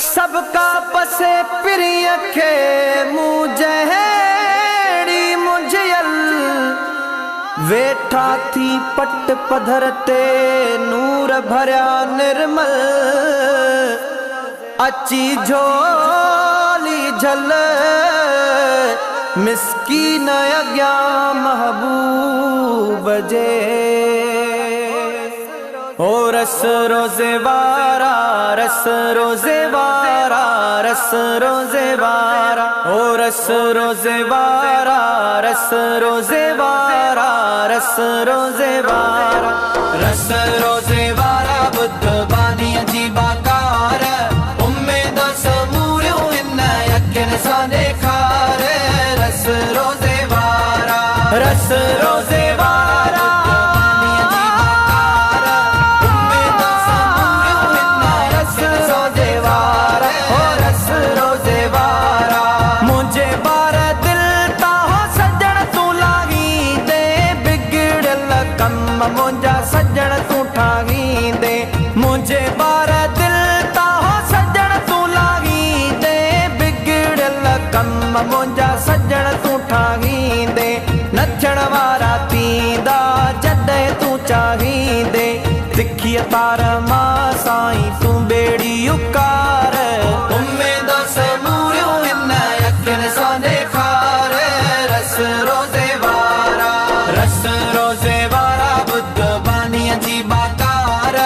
سڀڪا پسي پرينءَ کي مون جهڙي منجهيل، ويٺا ٿي پٽ پڌر تي نور ڀريا نرمل. اچي جهولي جهل مسڪين اڳيان محبوب جي. او رس روزي وارا، رس روزي وارا، رس روزي وارا، او رس روزي وارا، رس روزي وارا، رس روزي وارا. رس روزي وارا ٻڌ بانيءَ جي ٻاڪار، اميد سموريون هن اکين سان ڏيکار. رس روزي وارا، رس روزي وارا، بانيءَ جي ٻاڪار، اميد سموريون هن رس اکين سان روزي وارا، او رس روزي وارا. منهنجي بار دل تان هو سڄڻ تون لاهيندي، بگڙيل ڪم منهنجا سڄڻ تون ٺاهيندي. منهنجي بار دل تان هو سڄڻ تون لاهيندي، بگڙيل ڪم منهنجا سڄڻ تون ٺاهيندي. نه ٿيڻ وارا ٿيندا جڏهن تون چاهيندي، تکيءَ تار مان سائين تون ٻيڙي اڪار. اميد سموريون هن اکين سان ڏيکار. رس روزي وارا، رس روزي وارا ٻڌ بانيءَ جي ٻاڪار،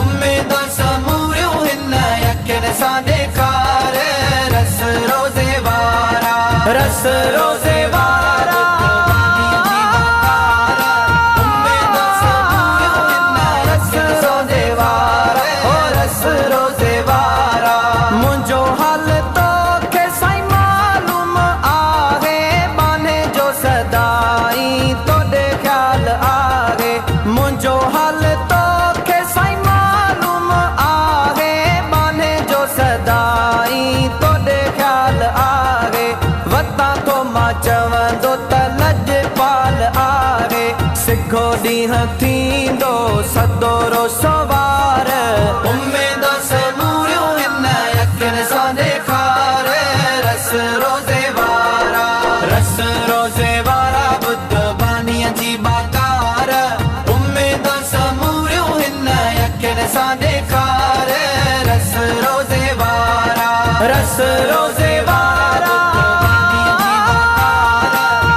اميد سموريون هن اکين سان ڏيکار. رس روزي وارا، رس روزي وارا، بانيءَ جي ٻاڪار، اميد سموريون هن رس اکين سان روزي وارا، او رس روزي وارا. منهنجو حال توکي سائين معلوم آهي، ٻانهي جو سدائين توڏي خيال آهي. منهنجو حال توکي سائين معلوم آهي، ٻانهي جو سدائين توڏي خيال آهي. وتان ٿو مان چوندو ته لڄپال آهي، سگهو ڏينهن ٿيندو سدورو سوار. اميد سموريون هن اکين سان ڏيکار. رس روزي وارا، رس روزي وارا ٻڌ بانيءَ جي ٻاڪار، اميد سموريون هن اکين سان ڏيکار.